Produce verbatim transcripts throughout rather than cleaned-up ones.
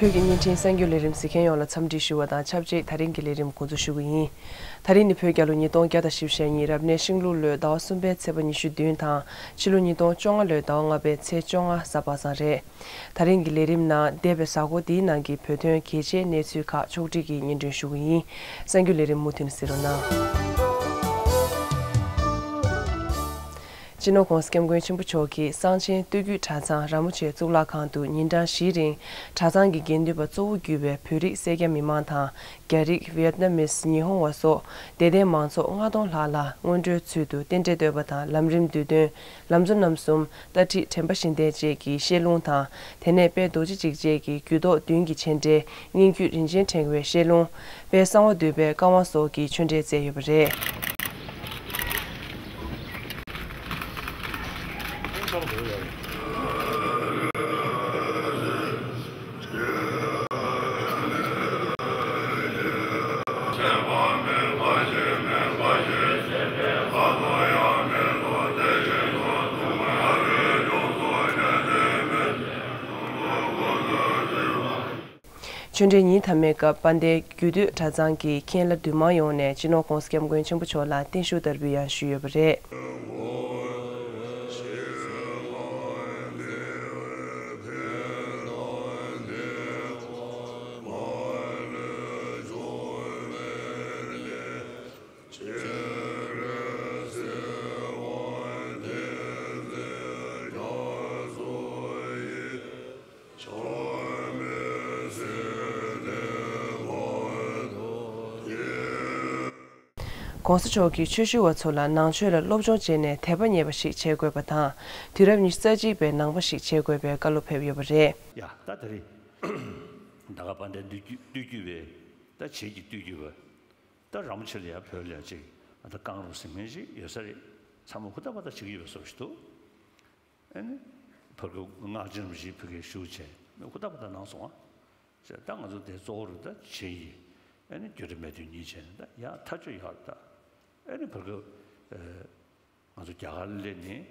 བོད་ཀྱི་བརྙན་འཕྲིན་གསར་འགྱུར་ལས་རིམ་གཟིགས་མཁན་ཡོངས་ལ་འཚམས་འདྲི་ཞུ་བ་དང་ཆབས་ཅིག་དེ་རིང་གི་ལས་རིམ་འགོ་འཛུགས་ཞུ་གི་ཡིན། དེ་རིང་ནི་བོད་རྒྱལ་ལོ་ཉིས་སྟོང་བརྒྱ་དང་བཞི་བཅུ་ཞེ་གཉིས་རབ་གནས་ཤིང་ལུག་ལོའི་ཟླ་བ་གསུམ་པའི་ཚེས་པ་ཉི་ཤུ་བདུན་དང་ཕྱི་ལོ་ཉིས་སྟོང་བཅོ་ལྔ་ལོའི་ཟླ་བ་ལྔ་པའི་ཚེས་བཅོ་ལྔ་གཟའ་པ་སངས་རེད། དེ་རིང་གི་ལས་རིམ་ནང་འདས་པའི་གཟའ་འཁོར་འདིའི་ནང་གི་བོད་དོན་གལ་ཆེའི་གནས་ཚུལ་ཁག་ཕྱོགས་སྒྲིག་གིས་སྙན་སྒྲོན་ཞུ་གི་ཡིན། གསར་འགྱུར་ལས་རིམ་མུ་མཐུད་ནས་གཟིགས་རོགས་གནང་། སྤྱི་ནོར་༸གོང་ས་༸སྐྱབས་མགོན་ཆེན་པོ་མཆོག་གིས་གསང་ཆེན་སྟོད་རྒྱུད་གྲྭ་ཚང་ར་མོ་ཆེ་གཙུག་ལག་ཁང་དུ་ཉིན་གྲངས་བཞིའི་རིང་གྲྭ་ཚང་གི་དགེ་འདུན་པ་གཙོ་བོ་གྱུར་པའི་བོད་རིགས་སེར་སྐྱ་མི་མང་དང་། རྒྱ་རིགས། ཝི་ཡེད་ནམ་མིས། ཉི་ཧོང་བ་སོགས་དད་ལྡན་མང་ཚོགས་ལྔ་སྟོང་ལྷག་ལ་སྔོན་འགྲོའི་ཚུལ་དུ་རྟེན་འབྲེལ་བསྟོད་པ་དང་ལམ་རིམ་བསྡུས་དོན། ལམ་གཙོ་རྣམ་གསུམ། རྟ་ཁྲིད་དྲན་པ་བཞི་ལྡན་བཅས་ཀྱི་བཤད་ལུང་དང་། དེ་ནས་དཔལ་རྡོ་རྗེ་འཇིགས་བྱེད་ཀྱི་རྒྱུད་ཐོག་བདུན་གྱི་མཆན་འགྲེལ། སྙན་བརྒྱུད་རིན་ཆེན་ཕྲེང་བའི་བཤད་ལུང་། དཔལ་གསང་བ་འདུས་པའི་བཀའ་དབང་སོགས་ཀྱི་ཆོས་འབྲེལ་སྩལ་ཡོད་པ་རེད། ཆོས་འབྲེལ་ཉིན་མཐའ་མའི་སྐབས་དཔལ་ལྡན་རྒྱུད་སྟོད་གྲྭ་ཚང་གི་མཁན་བླ་འདུས་མང་ཡོངས་ནས་སྤྱི་ནོར་༸གོང་ས་༸སྐྱབས་མགོན་ཆེན་པོ་མཆོག་ལ་བརྟན་བཞུགས་བསྟར་འབུལ་ཡང་ཞུས་ཡོད་པ་རེད། ༸གོང་ས་མཆོག་གིས་ཆོས་ཞུ་བ་ཚོ་ལ་ནང་ཆོས་ལ་སློབ་སྦྱོང་བྱས་ནས་དད་པ་རྙེད་པ་ཞིག་བྱེད་དགོས་པ་དང་། དུས་རབས་ཉི་ཤུ་རྩ་གཅིག་པའི་ནང་པ་ཞིག་བྱེད་དགོས་པའི་བཀའ་སློབ་ཕེབས་ཡོད་པ་རེད། ཡ་ད་དེ་རིང་ད་ག་དཔལ་ལྡན་སྟོད་རྒྱུད་པའི་ད་བྱེས་ཀྱི་སྟོད་རྒྱུད་པ་ད་ར་མོ་ཆེ་ལ་ཡ་བོད་ལ་ཡ་ཅིག་ཨ་ད་རྐང་རུ་ཟིན་མཁན་ཞིག་ཡོད་ས་རེད། ཚང་མ་ཧུར་ཐག་པ་ཐག་བྱེད་ཀྱི་ཡོད་པའི་བཟོ་ཞིག་འདུག་ཨ་ནི་བར་སྐབས་སྔགས་ཆེན་རིན་པོ་ཆེ་ཕ་གིར་བཞུགས་བྱས་ཧུར་ཐག་པ་ཐག་གནང་སོང་ཨ། ད་ང་ཚོ་དེ་གཙོ་བོ་རུ་ད་བྱེས་ཀྱི་ཨ་ནི་རྒྱུད་གྲྭ་སྨད་སྟོད་གཉིས་བྱས་ནས་ད་ཡ་ཐག་ཆོད་ཡག་རེད་ད། ཨ་ནི་བར་སྐབས་ང་ཚོ་རྒྱ་གར་སླེབས་ནས་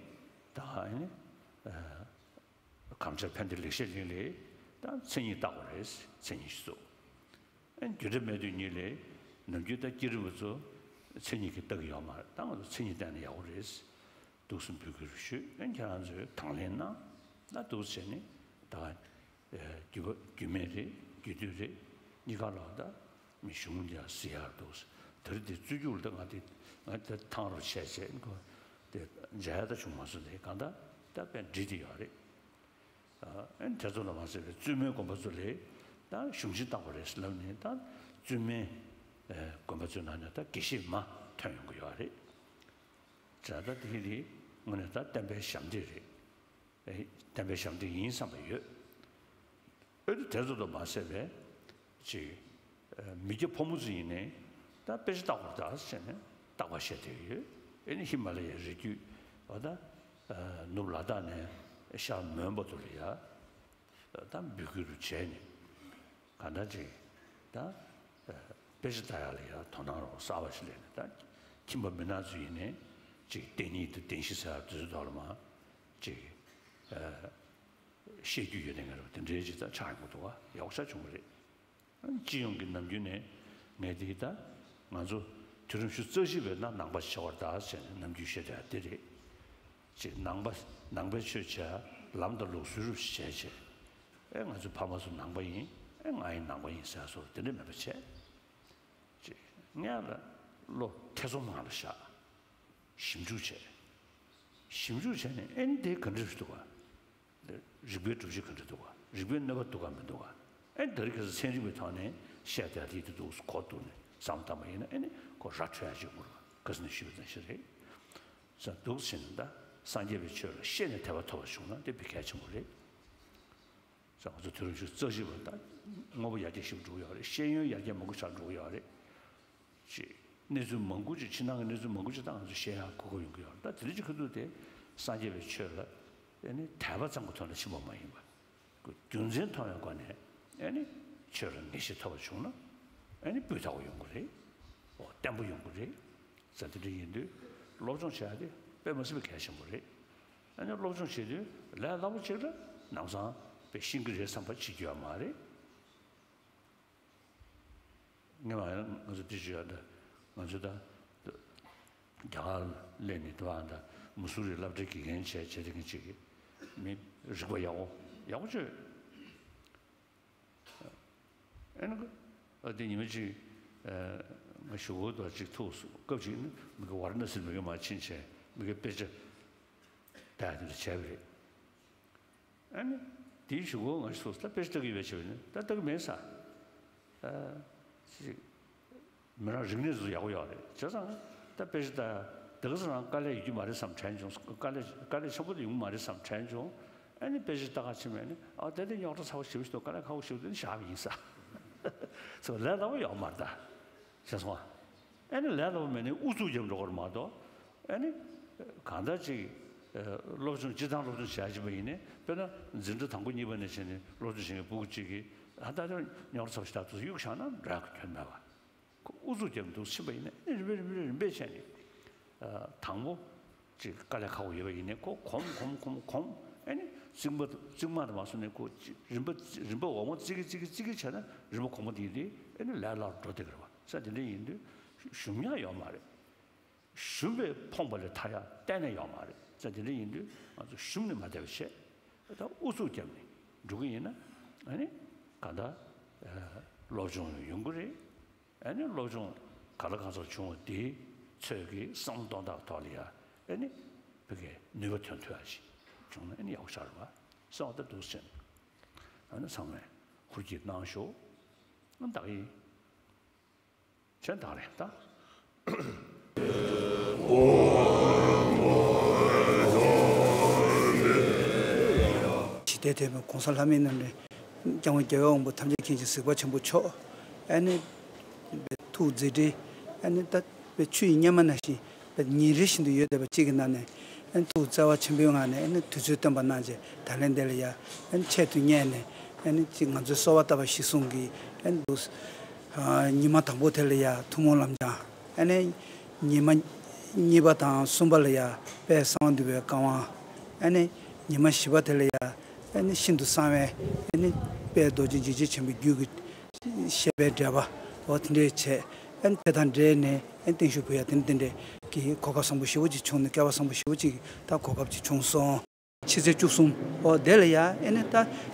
ད་ཨ་ནི་གངས་ཅན་ཕན་བདེ་ལེགས་བཤད་གླིང་ལས་ད་མཚན་ཉིད་བཏགས་པ་རེད། མཚན་ཉིད་ཞིག་བཙུགས། ཨན་རྒྱུད་གྲྭ་སྨད་སྟོད་གཉིས་ལས་ནམ་རྒྱུན་ད་བསྐྱེད་རིམ་པ་ཚོ་མཚན་ཉིད་ཀྱིས་བཏགས་ཀྱི་ཡོད་མ་རེད། ད་ང་ཚོ་མཚན་ཉིད་བཏགས་ན་ཡག་པོ་རེད། འདུག་སེ་འབོད་སྐུལ་ཞུས། ཨན་ཁྱེད་རང་ཚོས་དང་ལེན་གནང་། ད་འདུག་སེ་བྱས་ནས་ད་རྒྱུད་པ་རྒྱུད་སྨད་རེད། རྒྱུད་སྟོད་རེད། གཉིས་ཀ་ལ་ད་མི་གཞུང་ལ་གཟིགས་ཡག་འདུག་སེ་ད་རེས་དེ་རྩོད་རྒྱུགས་ལ་ད་ང་དེ་ང་དེ་ཐང་རུ་བྱས་བྱས་ཁོ་དེ་མཇལ་ཡག་ད་བྱུང་མ་སོང་། དེ་གང་ལྟར་ད་དཔེ་འགྲིག་བསྡད་ཡོད་རེད། ཨ་ནི་དེ་ཚོ་ལ་མ་ཟད་པའི་བཙུན་མའི་དགོན་པ་ཚོ་ལས་ད་གཞུང་ཆེན་བཏགས་པ་རེད་ལབ་ནས་ད་བཙུན་མའི་ཨ་དགོན་པ་ཚོའི་ནང་ནས་ད་དགེ་བཤེས་མ་ཐོན་ཡོང་གི་ཡོད་རེད། ད་ལྟ་དེ་རིང་དངོས་གནས་ད་བསྟན་པའི་ཞབས་འདེགས་རེད། ཨེ་བསྟན་པའི་ཞབས་འདེགས་ཡིན་བསམ་པ་ཡོད། ཨ་ནི་དེ་ཚོ་ལ་མ་ཟད་པའི་ཅིག་ཨ་མི་སྐྱ་ཕོ་མོ་ཚོ་ཡིན་ནའི་ད་དཔེ་ཆ་ལྟ་དགོས་རེད་ད་ཟེར་ནས་རྟག་པར་བཤད་བསྡད་ཡོད། ཨ་ནི་ཧི་མ་ལ་ཡའི་རི་རྒྱུད་འོ་ད་ཨ་ནུབ་ལ་དྭགས་ནས་ཤར་མོན་པ་དུ་ལ་ཡ་ད་འབོད་སྐུལ་རུ་བྱས་ནས་གང་ལྟར་ཅིག་ད་ཨ་དཔེ་ཆ་ལྟ་ཡག་ལ་ཡ་དོ་སྣང་རོགས་གསར་པ་ཞིག་སླེབས་ནས། ད་ཁྱིམ་པ་མི་ནག་ཚོ་ཡིན་ནའི་ཅིག་བསྟན་སྙིང་དང་བསྟན་ཤེས་ཟེར་ཡག་དེ་ཚོའི་ཐོག་ལ་མ་ཅིག་ཨ། བཤད་རྒྱུ་ཡོད་དེ་ངེས་རེད་པ། དེ་འདྲའི་ཅིག་ད་ཆགས་ཡོང་གི་འདུག་ག་ཡག་པོ་ཆགས་བྱུང་བ་རེད། སྤྱི་ཡོངས་ཀྱི་ནམ་རྒྱུན་ནས་ངས་དེ་ད་ང་ཚོ་དུས་རབས་ཉི་ཤུ་རྩ་བཞི་པའི་ནང་ནང་པ་ཆགས་པ་རེད་ད་ཟེར་ནས་ནམ་རྒྱུན་བཤད་བསྡད་ཡག་དེ་རེད། ཅིག་ནང་པ་ནང་པའི་ཆོས་བྱས། ལམ་དང་ལུགས་སྲོལ་རུབ་བྱས་བྱས། ཨེ་ང་ཚོ་ཕ་མ་ཚོ་ནང་པ་ཡིན། ཨེ་ང་ཡང་ནང་པ་ཡིན་ཟེར་སོགས་དེ་འདྲ་མེད་པ་བྱས། ཅིག་ངས་ལ་བློ་ཐེ་ཚོམ་ངང་ལ་བཞག་ཞིབ་འཇུག་བྱས། ཞིབ་འཇུག་བྱས་ནས་ཨེ་འདི་ག་འདྲ་ཞིག་འདུག་ག་རིགས་པའི་སྒྲུབ་བྱེད་ག་འདྲ་འདུག་ག་རིགས་པའི་གནོད་པ་འདུག་ག་མི་འདུག་ག་ཨེ་འདི་རིགས་ཀྱི་ཚན་རིག་པའི་ཐོག་ནས་བཤད་བསྡད་དེ་འདུག་གོ་བསྡུར་ནས་བསམ་བློ་བཏང་བ་ཡིན་ན་ཨེ་ནི་ཁོ་ར་འཕྲོད་ཡག་ཅིག་ཡོང་གི་རེད། ག་ཟེར་ནས་ཞུས་པ་ཙམ་ཞིག་རེད། ས་འདུག་ཟེར་ནས་ད་སངས་རྒྱས་པའི་ཆོས་ལ་ཤེས་ནས་དད་པ་ཐོབ་པ་བྱུང་ན་དེ་དཔེ་གལ་ཆེན་པོ་རེད། ས་ང་ཚོ་དུས་རབས་ཉི་ཤུ་རྩ་བཞི་པ་ད་དངོས་པོ་ཡར་རྒྱས་ཞིག་འགྲོ་གི་ཡོད་རེད། ཤེས་ཡོན་ཡར་རྒྱས་མང་པོ་ཆགས་འགྲོ་གི་ཡོད་རེད། ཅེས་གནས་ཚུལ་མང་པོ་ཅིག་ཕྱི་ནང་གི་གནས་ཚུལ་མང་པོ་ཅིག་ད་ང་ཚོས་ཤེས་ཡག་གོ་སྐབས་ཡོང་གི་ཡོད་རེད། ད་དེ་རིང་གི་ཁ་ཐུག་དེ་སངས་རྒྱས་པའི་ཆོས་ལ་ཨེ་ནི་དད་པ་ཙམ་གྱི་ཐོག་ནས་ཕྱིན་པ་མ་ཡིན་པར་རྒྱུ་མཚན་མཐོང་བའི་སྒོ་ནས་ཨེ་ནི་ཆོས་ལ་ངེས་ཤེས་ཐོབ་པ་བྱུང་ན་ཨེ་ནི་སྤུས་དག་པོ་ཡོང་གི་རེད། འོ་བརྟན་པོ་ཡོང་གི་རེད། ཟེར་དེ་འདྲ་ཡིན་དུས་སློབ་སྦྱོང་བྱེད་ཡག་དེ་དཔེ་མ་སྲིད་པའི་གལ་ཆེན་པོ་རེད། ཨ་ནི་སློབ་སྦྱོང་བྱེད་དུས་ལས་སླ་པོ་ཅིག་ལ་ནམ་སང་དཔེ་ཤེས་ཀྱི་རེད་བསམ་པ་བྱེད་རྒྱུ་ཡོད་མ་རེད། སྔོན་མ་ང་ཚོ་དེ་བྱུང་ཡ་ད་ང་ཚོ་ད་རྒྱ་གར་སླེབས་ནས་དུ་བ་ད་མུ་སུ་རི་སློབ་གྲྭའི་དགེ་རྒན་བྱས་བྱས་དེ་གི་ཅིག་གི་མི་རིག་པ་ཡག་པོ་ཡག་པོ་བྱོས། ཨེ་ནི་ཨ་དེ་ཉི་མ་གཅིག་ཨ་ང་གཞུག་གུ་དུ་གཅིག་ཐུག་སྐབས་གཅིག་ནི་མི་གི་ཝཱ་ར་ཎ་སི་མི་གི་མ་ཕྱིན་བྱས་མི་གི་དཔེ་ཆ་ལྟ་ཡ་དེ་འདྲ་བྱས་པ་རེད། ཨ་ནི་དེའི་གཞུག་གུ་ང་ཚོ་ད་དཔེ་ཆ་ལྟ་གི་ཡོད་པའི་ཆེད་ནི་ད་ལྟ་གི་མེད་ས། ཨ་ཅིག་མི་རང་རིག་གནས་ཚོ་ཡག་པོ་ཡོད་རེད། བྱས་ཙང་ད་དཔེ་ཆ་ལྟ་དེ་ག་ཚོ་རང་དཀའ་ལས་ཡོད་ཀྱི་མ་རེད་བསམ་དྲན་བྱུང་། དཀའ་ལས་དཀའ་ལས་ཆེན་པོ་དེ་ཡོང་གི་མ་རེད་བསམ་དྲན་བྱུང་། ཨ་ནི་དཔེ་ཆ་ལྟ་ག་ཕྱིན་པས་ནི་ཨ་དེ་དེ་རྙོག་དྲ་ཚ་བོ་ཞེ་པོ་ཞིག་འདུག་དཀའ་ལས་ཁག་པོ་ཞེ་པོ་དེ་ནི་བཞག་པ་ཡིན་ས། སོ་ལས་སླ་པོ་ཡོད་མ་རེད་ད། བྱས་སོང་ཨ། ཨ་ནི་ལས་སླ་པོ་མེད་ནི་ཨུ་ཚུགས་རྒྱབ་འགྲོ་གི་རེད་མ་གཏོགས། ཨ་ནི་གང་ལྟར་ཅིག་ཨ་སློབ་སྦྱོང་སྤྱིར་བཏང་སློབ་སྦྱོང་བྱས་ཀྱི་པ་ཡིན་ནའི་དཔེར་ན་འཛིན་གྲྭ་དང་པོ་གཉིས་པ་ནས་བྱས་ནས་སློབ་སྦྱོང་བྱེད་མཁན་ཕྲུ་གུ་གཅིག་གིས་ཨ་ད་དེ་རྙོག་དྲ་ཚ་པོ་ཞིག་ད་དུ་གཡུག་བཞག་ན་འགྲིག་གི་ཁྱོན་མེད་པ། ཁོ་ཨུ་ཚུགས་རྒྱབ་འདུག་ཕྱིན་པ་ཡིན་ནའི་ཨ་ནི་རིམ་པས་རིམ་པས་རིམ་པས་བྱས་ནས་ཨ་དང་པོ་ཅིག་དཀའ་ལས་ཁག་པོ་ཡོད་པ་ཡིན་ནའི་ཁོ་གོམ་གོམ་གོམ་གོམ་ཨ་ནི་རྩིག་པ་རྩིག་མ་དེ་མ་སོང་ནས་ཁོ་རིམ་པ་རིམ་པ་འོག་མ་རྩིག་གི་རྩིག་གི་རྩིག་གི་བྱས་ན་རིམ་པ་གོང་མ་དེ་ཡིན་དུས་ཨ་ནི་ལས་སླ་པོ་འགྲོ་བསྡད་ཀྱི་རེད་པ། ས་དེ་འདྲ་ཡིན་དུས་ཞུམ་ཡག་ཡོད་མ་རེད། ཞུམ་པས་ཕོངས་པ་ལས་ཐར་ཡག་གཏན་ནས་ཡོད་མ་རེད། ས་དེ་འདྲ་ཡིན་དུས་ང་ཚོ་ཞུམ་ནས་མ་བསྡད་པ་བྱས། ད་ཨུ་ཚུགས་བརྒྱབ་ནས་འགྲོ་གི་ཡིན་ན་ཨ་ནི་གང་ལྟར་ཨ་སློབ་སྦྱོང་ཡོང་གི་རེད། ཨ་ནི་སློབ་སྦྱོང་གང་ལ་གང་འཚམ་བྱུང་བ་དེའི་ཚོད་ཀྱིས་བསམ་བློ་གཏོང་སྟངས་ཐོག་ལ་ཡ་ཨ་ནི་བོད་སྐད་ནུས་པ་ཐོན་ཐུབ་ཡ་ཞིག་བྱུང་ན་ཨ་ནི་ཡག་པོ་ཆགས་རེད་པ་བསམ་པ་ད་འདུག་སེ། ཨ་ནི་ཚང་མས་ཧུར་གྱིས་གནང་ཤོག་ཨ་བདག་ཡིན། ཆེན་དང་རེད་ད། ཇི་སྟེ་དེ་མོ་གོང་ས་ལྷ་མིའི་རྣམ་འདྲེན་སྐྱབས་མགོན་རྒྱལ་བའི་དབང་པོ་ཐམས་ཅད་མཁྱེན་ཅིང་གཟིགས་པ་ཆེན་པོ་མཆོག་ཨ་ནི་ཐུགས་མཛད་འཕྲིན་ཨ་ནི་ད་ཆུ་ཡི་སྙེ་མ་ནང་བཞིན་ཉིན་རེ་བཞིན་དུ་ཡོད་བསྡད་པ་གཅིག་གི་ནང་ནས་ཨ་ནི་ཐུགས་བརྩེ་བ་ཆེན་པོའི་ངང་ནས་ཨ་ནི་དུས་ཚོད་བཏོན་པ་གནང་རྗེས་ད་ལན་འདི་ལ་ཡ་ཨ་ནི་ཆེད་དུ་གཉེར་ནས་ཨ་ནི་ཅིག་ང་ཚོའི་གསོལ་བ་བཏབ་པ་གཞིར་བཟུང་གིས་ཨ་ནི་འདུག་ཨ་ཉི་མ་དང་པོ་དེ་ལ་ཡ་ཐུན་མོང་ལམ་སྦྱང་། ཨ་ནི་ཉི་མ་གཉིས་པ་དང་གསུམ་པ་ལ་ཡ་དཔལ་གསང་བ་འདུས་པའི་བཀའ་དབང་། ཨ་ནི་ཉི་མ་བཞི་པ་དེ་ལ་ཡ་ཨ་ནི་ཤིན་ཏུ་གསང་བའི་ཨ་ནི་དཔལ་རྡོ་རྗེ་འཇིགས་བྱེད་ཆེན་པོའི་རྒྱུད་ཀྱི་བཤད་པའི་འགྲེལ་པ་འོ་དེ་འདྲས་བྱས། ཨ་ནི་དེ་དང་འབྲེལ་ནས་ཨ་ནི་བརྟན་བཞུགས་ཕུལ་ཡ་དེ་འདྲ་དེ་འདྲས་ཀྱི་གོ་སྐབས་བཟང་པོ་ཞེ་པོ་ཅིག་བྱུང་ནས་སྐལ་བ་བཟང་པོ་ཞེ་པོ་ཅིག་ད་གོ་སྐབས་ཅིག་བྱུང་སོང་། ཕྱི་ཚེས་བཅུ་གསུམ་འོ་དེ་ལ་ཡ་ཨ་ནི་ད་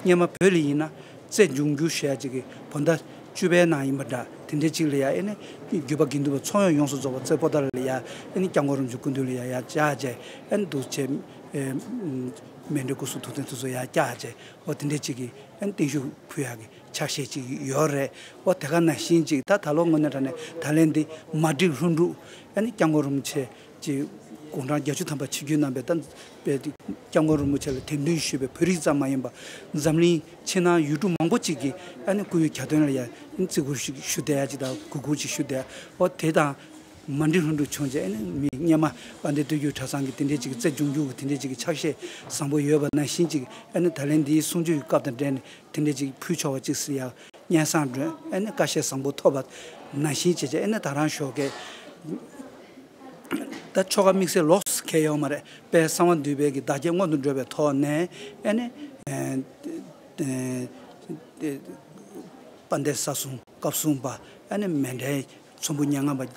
སྔོན་མ་བོད་ལ་ཡིན་ན་རྩེ་འབྱུང་འགྱུར་ཞེས་ཡ་ཅིག་གི་བོད་ཟླ་བཅུ་པའི་ནང་ཡིན་པ་འདྲ་དེ་འདྲས་ཅིག་ལ་ཡ་ཨ་ནི་བརྒྱུད་པ་དགེ་འདུན་པ་ཚོགས་ཡོངས་ཡོངས་སུ་རྫོགས་པ་རྩེ་པོ་ཏ་ལ་ཡ་ཨ་ནི་སྐྱབས་མགོན་རིན་པོ་ཆེ་སྐུ་མདུན་ལ་ཡ་ཡ་བཅར་བྱས་ཨ་ནི་འདུག་བྱས་མཎྜལ་སྐུ་གསུང་ཐུགས་རྟེན་དེ་ཚོ་ཡ་བཅར་བྱས་འོ་དེ་འདྲས་ཅིག་གི་ཨ་ནི་བརྟན་བཞུགས་ཕུལ་ཡག་གི་ཕྱག་བཞེས་ཅིག་ཡོད་རེད། འོ་དེ་ག་ནང་བཞིན་ཅིག་ད་ད་ལོ་དངོས་གནས་དྲང་གནས་ད་ལན་འདི་མ་བསྒྲིགས་ལྷུན་གྲུབ་ཨ་ནི་སྐྱབས་མགོན་རིན་པོ་ཆེ་ཅིག་དགུང་གྲངས་བརྒྱད་ཅུ་ཐམ་པ་ཆིབས་བསྒྱུར་གནང་བའི་ད་དཔལ་སྐྱབས་མགོན་རིན་པོ་ཆེ་ལ་དད་འདུན་ཞུས་པའི་བོད་རིགས་ཙམ་མ་ཡིན་པ་འཛམ་གླིང་ཕྱི་ནང་ཡུལ་གྲུ་མང་པོ་ཅིག་གིས་ཨ་ནི་སྐུའི་གྱ་སྟོན་ལ་ཡ་ཨ་ནི་བརྩི་བཀུར་ཞུ་བསྡད་ཡ་ཅིག་དང་གུས་བཀུར་ཅིག་ཞུ་བསྡད་འོ་དེ་དང་། མ་འགྲིག་ལྷུན་གྲུབ་བྱུང་རྗེས་ཨ་ནི་མི་སྔོན་མ་དཔལ་ལྡན་སྟོད་འགྱུར་གྲྭ་ཚང་གི་དེ་འདྲས་ཅིག་རྩེ་འབྱུང་འགྱུར་གྱི་དེ་འདྲས་ཅིག་གི་ཕྱག་བཞེས་བཟང་པོ་ཡོད་པ་ནང་བཞིན་ཅིག་ཨ་ནི་ད་ལན་འདིའི་གསུང་ཆོས་ཀྱི་སྐབས་དང་འབྲེལ་ནས་དེ་འདྲས་ཅིག་ཕུལ་ཆོག་པ་ཅིག་ཟེར་ཡག་སྙན་སེང་སྒྲོན་ཨ་ནི་བཀའ་བཞེས་བཟང་པོ་ཐོབ་པ་ནང་བཞིན་བྱས་རྗེས་ཨ་ནི་ད་རང་ཞོགས་ཀས་ད་ཆོ་ག་དམིགས་བསལ་ལོགས་སུ་འཁེལ་ཡོད་མ་རེད། དཔལ་གསང་བ་འདུས་པའི་གི་བདག་བསྐྱེད་སྔོན་དུ་འགྲོ་བའི་ཐོག་ནས་ཨ་ནི་དཔལ་ལྡན་ས་སྲུང་བཀའ་སྲུང་པ་ཨ་ནི་མཎྜལ་ཚོམ་བུ་ཉེར་ལྔ་པ།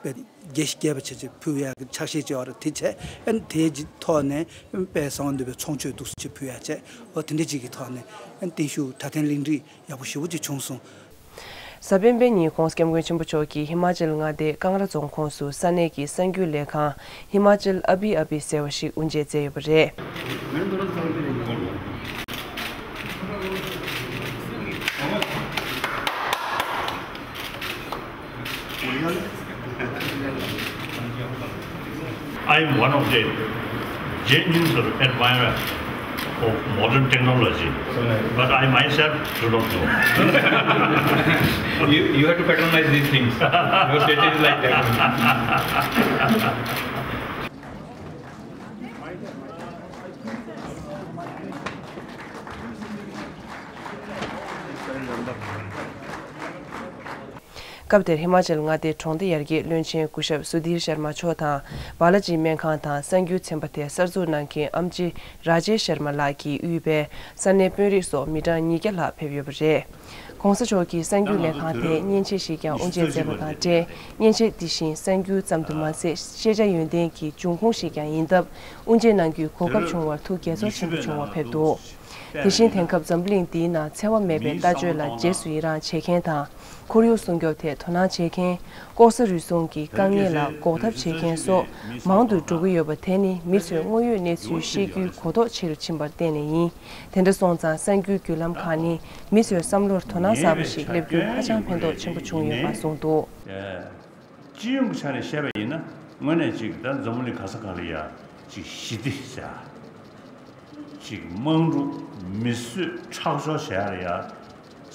དགེ་བཤེས་བརྒྱད་པ་བྱས་ཅིག་ཕུལ་ཡག་གི་ཕྱག་བཞེས་བྱས་པ་རེད། དེ་བྱས་ཨ་ནི་དེའི་ཐོག་ནས་དཔལ་གསང་བ་འདུས་པའི་ཚོགས་མཆོད་འདུག་སེ་ཅིག་ཕུལ་ཡག་བྱས་འོ་དེ་འདྲ་ཅིག་གི་ཐོག་ནས་ཨ་ནི་བརྟན་བཞུགས་གྲྭ་རྟེན་གླིང་སྒྲིག་ཡག་པོ་ཞེ་པོ་ཅིག་བྱུང་སོང་། གཟའ་སྤེན་པའི་ཉིན་༸གོང་ས་༸སྐྱབས་མགོན་ཆེན་པོ་མཆོག་གིས་ཧི་མ་ཅལ་མངའ་སྡེའི་ཀང་ར་རྫོང་ཁོངས་སུ་ས་གནས་ཀྱི་གསར་འགྱུར་ལས་ཁང་ཧི་མ་ཅལ་ཨ་བྷི་ཨ་བྷི་ཟེར་བ་ཞིག་དབུ་འབྱེད་མཛད་ཡོད་པ་རེད། I am one of the genuine sort of admirer of modern technology, but I myself do not know. You, you have to patronize these things. Your status is like that. སྐབས་དེར་ཧི་མ་ཅལ་མངའ་སྡེའི་གྲོང་སྡེ་ཡར་རྒྱས་བློན་ཆེན་སྐུ་ཞབས་སུ་དྷིར་ཤར་མ་མཆོག་དང་། བྷ་ལ་ཇི་སྨན་ཁང་དང་གསར་འགྱུར་ཚན་པ་དེ་གསར་འཛུགས་གནང་མཁན་ཨམ་ཆི་རཱ་ཇེ་ཤར་མ་ལགས་ཀྱིས་དབུས་པའི་ས་གནས་དཔོན་རིགས་སོགས་མི་གྲངས་ཉིས་བརྒྱ་ལྷག་ཕེབས་ཡོད་པ་རེད། ༸གོང་ས་མཆོག་གིས་གསར་འགྱུར་ལས་ཁང་དེ་མཉེན་ཆས་ཤིག་ཀྱང་དབུ་འབྱེད་མཛད་པ་དང་འབྲེལ། མཉེན་ཆས་འདི་བཞིན་གསར་འགྱུར་ཙམ་དུ་མ་ཟད། ཤེས་བྱ་ཡོན་ཏན་གྱི་འབྱུང་ཁུངས་ཤིག་ཀྱང་ཡིན་སྟབས། དབུ་འབྱེད་གནང་རྒྱུའི་གོ་སྐབས་བྱུང་བར་ཐུགས་དགྱེས་ཚོར་ཆེན་པོ་བྱུང་བ་ཕེབས་འདུག་དེ་བཞིན་དེང་སྐབས་འཛམ་བུ་གླིང་འདིའི་ནང་འཚེ་བ་མེད་པའི་ལྟ་སྤྱོད་ལ་རྗེས་སུ་ཡི་རང་བྱེད་མཁན་དང་། ཁོར་ཡུག་སྲུང་སྐྱོབ་ཐད་དོ་སྣང་བྱེད་མཁན། ལྐོག་ཟ་རུལ་སུངས་ཀྱི་དཀའ་ངལ་ལ་འགོག་ཐབས་བྱེད་མཁན་སོགས་མང་དུ་འགྲོ་གི་ཡོད་པ་དེ་ནི། མི་ཚོས་དངོས་ཡོད་གནས་ཚུལ་ཤེས་རྒྱུའི་གོ་རྟོགས་ཆེ་རུ་ཕྱིན་པར་བརྟེན་ནས་ཡིན། དེ་འདྲ་སོང་ཙང་། གསར་འགྱུར་བརྒྱུད་ལམ་ཁག་ནི་མི་ཚོའི་བསམ་བློར་དོ་སྣང་གསར་པ་ཞིག་སླེབས་རྒྱུར་ཧ་ཅང་ཕན་ཐོགས་ཆེན་པོ་བྱུང་ཡོད་པ་གསུངས་འདུག་སྤྱི་ཡོངས་ཀྱི་ཆ་ནས་བཤད་པ་ཡིན་ན། དངོས་གནས་ཅིག་ད་འཛམ་བུ་གླིང་ག་ས་ག་ལ་ཡ་ཅིག་ཞི་བདེ་ཟེར། ཅིག་དམངས་སྒྲུབ་མི་གསོད་ཁྲག་སྦྱོར་བྱེད་ཡ་ལ་ཡ་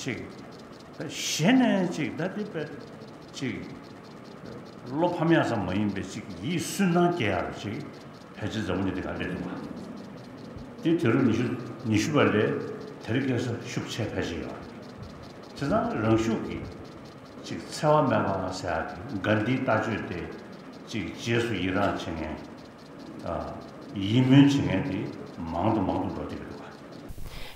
ཅིག་ད་གཞི་ནས་ཅིག་ད་དེ་པས་ཅིག་བློ་ཕམ་ཡག་ཙམ་མ་ཡིན་པའི་ཅིག་ཡིད་སུན་སྣང་སྐྱེ་ཡག་ཅིག་ཕལ་ཆེར་འཛམ་བུ་གླིང་འདི་ག་སླེབས་འདུག་པ། དེ་དུས་རབས་ཉི་ཤུ་ཉི་ཤུ་པ་ལས་དེ་རིང་ཁ་སང་ཤུགས་ཆེ་ཕལ་ཆེར་ཡོད་རེད། བྱས་ཙང་རང་ཤུགས་ཀྱིས་ཅིག་འཚེ་བ་མེད་པ་ཟེར་ཡག་གི་གྷན་དྷིའི་ལྟ་སྤྱོད་དེ་ཅིག་རྗེས་སུ་ཡི་རང་བྱེད་མཁན། ཨ། ཡིད་སྨོན་བྱེད་མཁན་དེ་མང་དུ་མང་དུ་འགྲོ་བསྡད་ཀྱི་འདུག་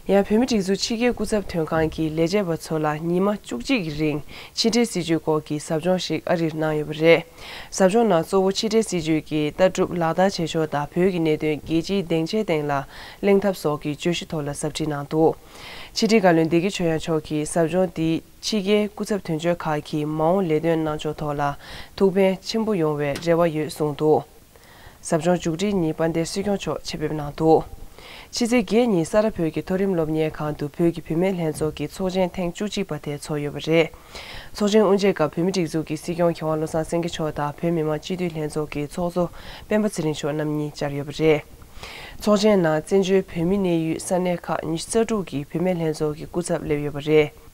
ག་ཡང་བོད་མིའི་སྒྲིག་འཛུགས་ཕྱི་རྒྱལ་སྐུ་ཚབ་དོན་ཁང་གི་ལས་བྱེད་པ་ཚོ་ལ་ཉི་མ་བཅུ་གཅིག་གི་རིང་ཕྱི་འབྲེལ་སྲིད་ཇུས་སྐོར་གྱི་ཟབ་སྦྱོང་ཞིག་ཨ་རིར་གནང་ཡོད་པ་རེད། ཟབ་སྦྱོང་ནང་གཙོ་བོ་ཕྱི་འབྲེལ་སྲིད་ཇུས་ཀྱི་ལྟ་གྲུབ་ལག་བསྟར་བྱེད་ཕྱོགས་དང་། བོད་ཀྱི་གནད་དོན་རྒྱལ་སྤྱིའི་སྡིངས་ཆའི་སྟེང་ལ་གླེང་ཐབས་སོགས་ཀྱི་བརྗོད་གཞི་ཐོག་ལ་ཟབ་ཁྲིད་གནང་འདུག་ཕྱི་དྲིལ་བཀའ་བློན་བདེ་སྐྱིད་ཆོས་དབྱངས་མཆོག་གིས་ཟབ་སྦྱོང་འདིའི་ཕྱི་རྒྱལ་སྐུ་ཚབ་དོན་གཅོད་ཁག་གིས་མ་འོངས་ལས་དོན་གནང་ཕྱོགས་ཐོག་ལ་ཐུགས་ཕན་ཆེན་པོ་ཡོང་བའི་རེ་བ་ཡོད་གསུངས་འདུག་ཟབ་སྦྱོང་མཇུག་སྒྲིལ་ཉིན་དཔལ་ལྡན་སྲིད་སྐྱོང་མཆོག་ཆེད་ཕེབས་གནང་འདུག་ཕྱི་ཚེས་བརྒྱད་ཉིན་ས་རཱ་བོད་ཀྱི་མཐོ་རིམ་སློབ་གཉེར་ཁང་དུ་བོད་ཀྱི་བུད་མེད་ལྷན་ཚོགས་ཀྱི་ཚོགས་ཆེན་ཐེངས་བཅུ་གཅིག་པ་དེ་ཚོགས་ཡོད་པ་རེད། ཚོགས་ཆེན་དབུ་འབྱེད་སྐབས་བོད་མིའི་སྒྲིག་འཛུགས་ཀྱི་སྲིད་སྐྱོང་མཁས་དབང་བློ་བཟང་སེང་གེ་མཆོག་དང་། བོད་མི་མང་སྤྱི་འཐུས་ལྷན་ཚོགས་ཀྱི་ཚོགས་གཙོ་སྤེན་པ་ཚེ་རིང་མཆོག་རྣམ་གཉིས་བཅར་ཡོད་པ་རེད། ཚོགས་ཆེན་ནང་བཙན་བྱོལ་བོད་མིའི་གནས་ཡུལ་ས་གནས་ཁག་ཉི་ཤུ་རྩ་དྲུག་གི་བུད་མེད་ལྷན་ཚོགས་ཀྱི་སྐུ་ཚབ་སླེབས་ཡོད་པ་རེད།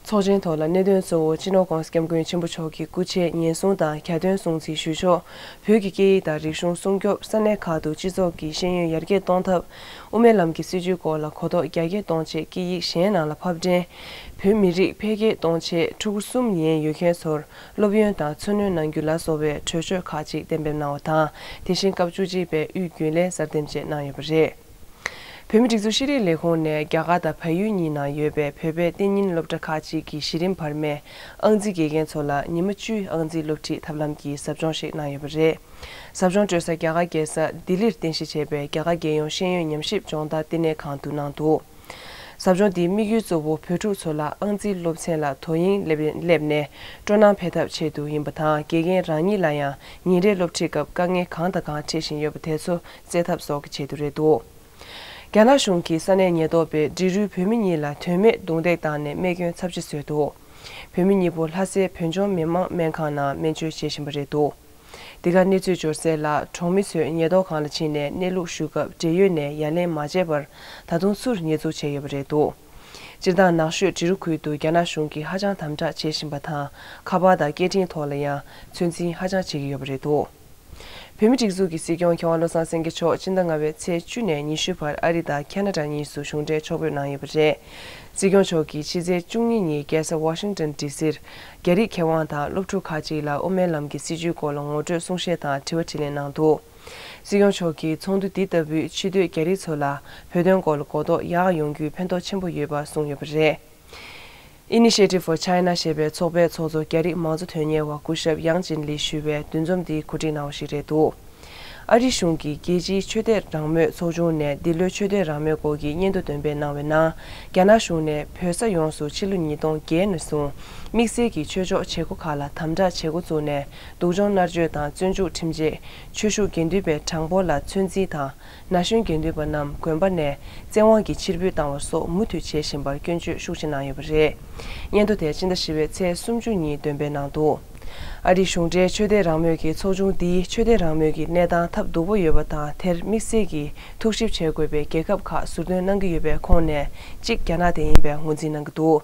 ཚོགས་ཆེན་ཐོག་ལ་གནད་དོན་གཙོ་བོ་སྤྱི་ནོར་༸གོང་ས་༸སྐྱབས་མགོན་ཆེན་པོ་མཆོག་གི་སྐུ་ཆས་ཉེན་སྲུང་དང་གྱ་སྟོན་སྲུང་བརྩི་ཞུ་ཕྱོགས། བོད་ཀྱི་སྐད་ཡིག་དང་རིག་གཞུང་སྲུང་སྐྱོབ། ས་གནས་ཁག་ཏུ་སྤྱི་ཚོགས་ཀྱི་ཤེས་ཡོན་ཡར་རྒྱས་གཏོང་ཐབས། དབུ་མའི་ལམ་གྱི་སྲིད་བྱུས་སྐོར་ལ་གོ་རྟོགས་རྒྱ་སྐྱེད་གཏོང་ཆེད་སྐད་ཡིག་གཞན་ནང་ལ་ཕབ་སྦྲེལ། བོད་མི་རིགས་འཕེལ་རྒྱས་གཏོང་ཆེད་ཕྲུ་གུ་གསུམ་ཡན་ཡོད་མཁན་ཚོར་སློབ་ཡོན་དང་འཚོ་སྣོན་གནང་རྒྱུ་ལ་སོགས་པའི་གྲོས་ཆོད་ཁག་ཅིག་གཏན་འབེབས་གནང་བ་དང་། དེ་བཞིན་སྐབས་བཅུ་གཅིག་པའི་དབུས་རྒྱུན་ལས་གསར་འདེམས་བཅས་གནང་ཡོད་པ་རེད། བོད་མིའི་སྒྲིག་འཛུགས་ཤེས་རིག་ལས་ཁུངས་ནས་རྒྱ་གར་དང་བལ་ཡུལ་གཉིས་ནང་ཡོད་པའི་བོད་པའི་གཏན་ཉིན་སློབ་གྲྭ་ཁག་ཅིག་གི་གཞི་རིམ་བར་མའི་ཨང་རྩིས་དགེ་རྒན་ཚོ་ལ་ཉི་མ་བཅུའི་ཨང་རྩིས་སློབ་ཁྲིད་ཐབས་ལམ་གྱི་ཟབ་སྦྱོང་ཞིག་གནང་ཡོད་པ་རེད། ཟབ་སྦྱོང་སྤྲོད་ས་རྒྱ་གར་རྒྱལ་ས་ལྡི་ལིར་རྟེན་གཞི་བྱས་པའི་རྒྱ་གར་རྒྱལ་ཡོངས་ཤེས་ཡོན་ཉམས་ཞིབ་སྦྱོང་བརྡར་ལྟེ་གནས་ཁང་དུ་གནང་འདུག་ཟབ་སྦྱོང་འདིའི་དམིགས་ཡུལ་གཙོ་བོ་བོད་ཕྲུག་ཚོ་ལ་ཨང་རྩིས་སློབ་ཚན་ལ་དོ་དབྱིངས་སླེབས་སླེབས་ནས་སྤྲོ་སྣང་འཕེལ་ཐབས་ཆེད་དུ་ཡིན་པ་དང་། དགེ་རྒན་རང་ཉིད་ལ་ཡང་ཉིན་རེའི་སློབ་ཁྲིད་སྐབས་དཀའ་ངལ་གང་དང་གང་འཕྲད་བཞིན་ཡོད་པ་དེ་ཚོ་སེལ་ཐབས་སོགས་ཀྱི་ཆེད་དུ་རེད་འདུག་རྒྱ་ནག་གཞུང་གིས་ས་གནས་ཉེན་རྟོག་པས་འབྲི་རུའི་བོད་མི་གཉིས་ལ་དོན་མེད་རྡུང་རྡེག་བཏང་ནས་རྨས་སྐྱོན་ཚབས་ཆེ་བཟོས་འདུག་བོད་མི་གཉིས་པོ་ལྷ་སའི་བོད་ལྗོངས་མི་དམངས་སྨན་ཁང་ནང་སྨན་བཅོས་བྱེད་བཞིན་པ་རེད་འདུག་འདི་ག་གནས་ཚུལ་འབྱོར་གསལ་ལ། གྲོང་མི་ཚོས་ཉེན་རྟོག་ཁང་ལ་ཕྱིན་ནས་གནས་ལུགས་ཞུ་སྐབས། འབྲེལ་ཡོད་ནས་ཡ་ལན་མ་བྱས་པར་ད་དུང་ཚུར་ཉེས་འཛུགས་བྱས་ཡོད་པ་རེད་འདུག་སྤྱིར་བཏང་ནགས་ཤོད་འབྲི་རུ་ཁུལ་དུ་རྒྱ་ནག་གཞུང་གིས་ཧ་ཅང་དམ་དྲག་བྱེད་བཞིན་པ་དང་། ཁ་པར་དང་སྐད་འཕྲིན་ཐོག་ལ་ཡང་ཚོད་འཛིན་ཧ་ཅང་བྱེད་ཀྱི་ཡོད་པ་རེད་འདུག་བོད་མིའི་སྒྲིག་འཛུགས་ཀྱི་སྲིད་སྐྱོང་མཁས་དབང་བློ་བཟང་སེང་གེ་མཆོག་སྤྱི་ཟླ་ལྔ་པའི་ཚེས་བཅུ་ནས་ཉི་ཤུ་བར་ཨ་རི་དང་ཁ་ན་ཌ་གཉིས་སུ་གཞུང་འབྲེལ་ཕྱོགས་ཕེབས་གནང་ཡོད་པ་རེད། སྲིད་སྐྱོང་མཆོག་གིས་ཕྱི་ཚེས་བཅུ་གཉིས་ཉིན་རྒྱལ་ས་ཝ་ཤིང་ཊོན་ཌི་སིར་རྒྱ་རིགས་མཁས་དབང་དང་སློབ་ཕྲུག་ཁག་ཅིག་ལ་དབུ་མའི་ལམ་གྱི་སྲིད་བྱུས་སྐོར་ལ་ངོ་སྤྲོད་གསུང་བཤད་དང་དྲི་བ་དྲིས་ལན་གནང་འདུག་སྲིད་སྐྱོང་མཆོག་གིས་ཚོགས་འདུ་འདི་ལྟ་བུའི་ཕྱི་སྡོད་རྒྱ་རིགས་ཚོ་ལ་བོད་དོན་སྐོར་ལ་གོ་རྟོགས་ཡག་ཡོང་རྒྱུའི་ཕན་ཐོགས་ཆེན་པོ་ཡོད་པ་གསུངས་ཡོད་པ་རེད། Initiative for China ཞེས་པའི་ཚོགས་པའི་ཚོགས་གཙོ་རྒྱ་རིགས་མང་གཙོ་དོན་གཉེར་བ་སྐུ་ཞབས་ཡང་ཅིན་ལིས་ཞུ་བའི་འདུ་འཛོམས་འདི་གོ་སྒྲིག་གནང་བ་ཞིག་རེད་འདུག་ཨ་རི་གཞུང་གིས་རྒྱལ་སྤྱིའི་ཆོས་དད་རང་མོས་ཚོགས་ཆུང་ནས་འདི་ལོའི་ཆོས་དད་རང་མོས་སྐོར་གྱི་སྙན་ཐོ་འདོན་སྤེལ་གནང་བའི་ནང་། རྒྱ་ནག་གཞུང་ནས་བོད་ས་ཡོངས་སུ་ཕྱི་ལོ་ཉིས་སྟོང་བརྒྱད་ནས་བཟུང་དམིགས་བསལ་གྱི་ཆོས་ཕྱོགས་བྱེད་སྒོ་ཁག་ལ་དམ་དྲག་བྱེད་འགོ་བཙུགས་ནས། སྡུག་སྦྱོང་མནར་གཅོད་དང་བཙོན་འཇུག་ཁྲིམས་ཆད། ཆོས་ཞུགས་དགེ་འདུན་པའི་གྲངས་འབོར་ལ་ཚོད་འཛིན་དང་། ན་གཞོན་དགེ་འདུན་པ་རྣམས་དགོན་པ་ནས་བཙན་དབང་གིས་ཕྱིར་འབུད་བཏང་བ་སོགས་མུ་མཐུད་བྱེད་བཞིན་པར་སྐྱོན་བརྗོད་ཤུགས་ཆེ་གནང་ཡོད་པ་རེད། སྙན་ཐོ་དེ་སྤྱི་ཟླ་བཞི་པའི་ཚེས་སུམ་ཅུ་ཉིན་འདོན་སྤེལ་གནང་འདུག་ཨ་རིའི་གཞུང་འབྲེལ་ཆོས་དད་རང་མོས་ཀྱི་ཚོགས་ཆུང་འདིས་ཆོས་དད་རང་མོས་ཀྱི་གནས་སྟངས་ཐབས་སྡུག་པོ་ཡོད་པ་དང་། དེར་དམིགས་བསལ་གྱིས་ཐུགས་ཞིབ་བྱེད་དགོས་པའི་རྒྱལ་ཁབ་ཁག་ཟུར་འདོན་གནང་གི་ཡོད་པའི་ཁོངས་ནས་གཅིག་རྒྱ་ནག་དེ་ཡིན་པའི་ངོས་འཛིན་གནང་གི་འདུག་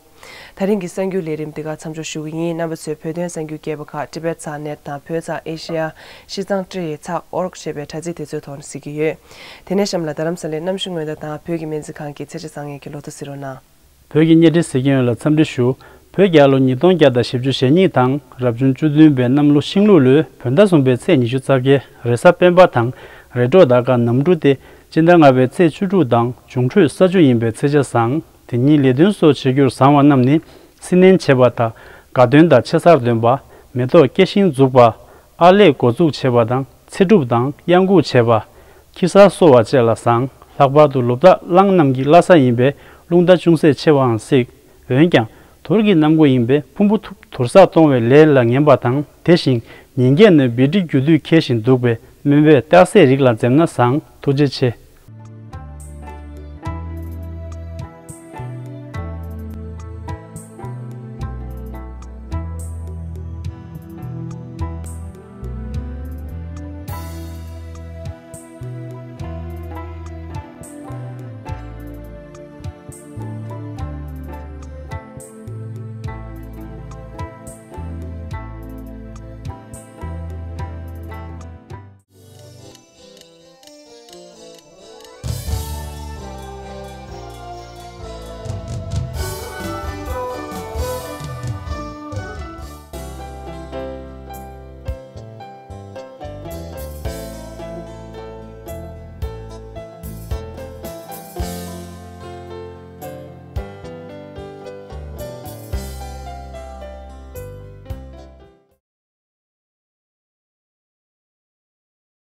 ད་རིང་གི་གསར་འགྱུར་ལས་རིམ་འདི་ག་མཚམས་འཇོག་ཞུ་གི་ཡིན། རྣམ་པ་ཚོས་བོད་དོན་གསར་འགྱུར་རྒྱས་པ་ཁག་Tibet ཚགས་net དང་བོད་ཚགས་Asia ཤིས་ཚང་ཊི་ཨེ་ཚགས་org ཞེས་པའི་དྲ་ཚིགས་དེ་ཚོའི་ཐོག་ནས་གཟིགས་ཀྱི་ཡོད། དེ་ནས་གཤམ་ལ་རྡ་རམ་ས་ལའི་གནམ་གཤིས་སྔོན་བརྡ་དང་བོད་ཀྱི་སྨན་རྩིས་ཁང་གི་ཚེས་ཆ་བཟང་ངན་གྱི་ལོ་ཐོ་གཟིགས་རོགས་གནང་། བོད་ཀྱི་གཉེན་སྒྲིག་གཟིགས་མཁན་ཡོངས་ལ་འཚམས་འདྲི་ཞུ། བོད་རྒྱལ་ལོ་ཉིས་སྟོང་བརྒྱ་དང་བཞི་བཅུ་ཞེ་གཉིས་དང་རབ་བྱུང་བཅུ་བདུན་པའི་གནམ་ལོ་ཤིང་ལུག་ལོའི་བོད་ཟླ་གསུམ་པའི་ཚེས་ཉི་ཤུ་རྩ་བརྒྱད་རེས་གཟའ་སྤེན་པ་དང་། རེས་གྲོགས་ཟླ་སྐར་གནམ་གྲུ་སྟེ་སྤྱི་ཟླ་ལྔ་པའི་ཚེས་བཅུ་དྲུག་དང་འབྱུང་འཕྲོད་ས་བཅུ་ཡིན་པའི་ཚེས་ཆ་བཟང་། ཉིད་ལས་དོན་སོགས་བྱེད་རྒྱུར་བཟང་བ་རྣམས་ནི། སྲི་ནན་བྱེད་པ་དང་། དགའ་སྟོན་དང་ཆེ་སར་འདོན་པ། མེ་ཏོག་སྐྱེ་ཤིང་འཛུགས་པ། ཨར་ལས་འགོ་འཛུགས་བྱེད་པ་དང་། ཚེ་སྒྲུབ་དང་གཡང་འགུགས་བྱེད་པ། ཁྱི་གསར་གསོ་བ་བཅས་ལ་བཟང་། ལྷག་པར་དུ་ལོ་བདག་གླང་རྣམས་ཀྱི་བླ་གཟའ་ཡིན་པས་རླུང་རྟ་ཅུང་ཟད་ཆེ་བའང་སྲིད། འོན་ཀྱང་། དུར་གྱི་གནམ་སྒོ་ཡིན་པས་ཕུང་པོ་ཐུབ་དུར་སར་གཏོང་བའི་ལས་ལ་ངན་པ་དང་། དེ་བཞིན་ཉིན་བརྒྱད་ནས་བི་ཏྲི་རྒྱུ་དུས་འཁེལ་ཞིང་འདུག་པས་སྨན་པས་རྟགས་གསལ་རིགས་ལ་འཛེམ་ན་བཟང་། ཐུགས་རྗེ་ཆེ།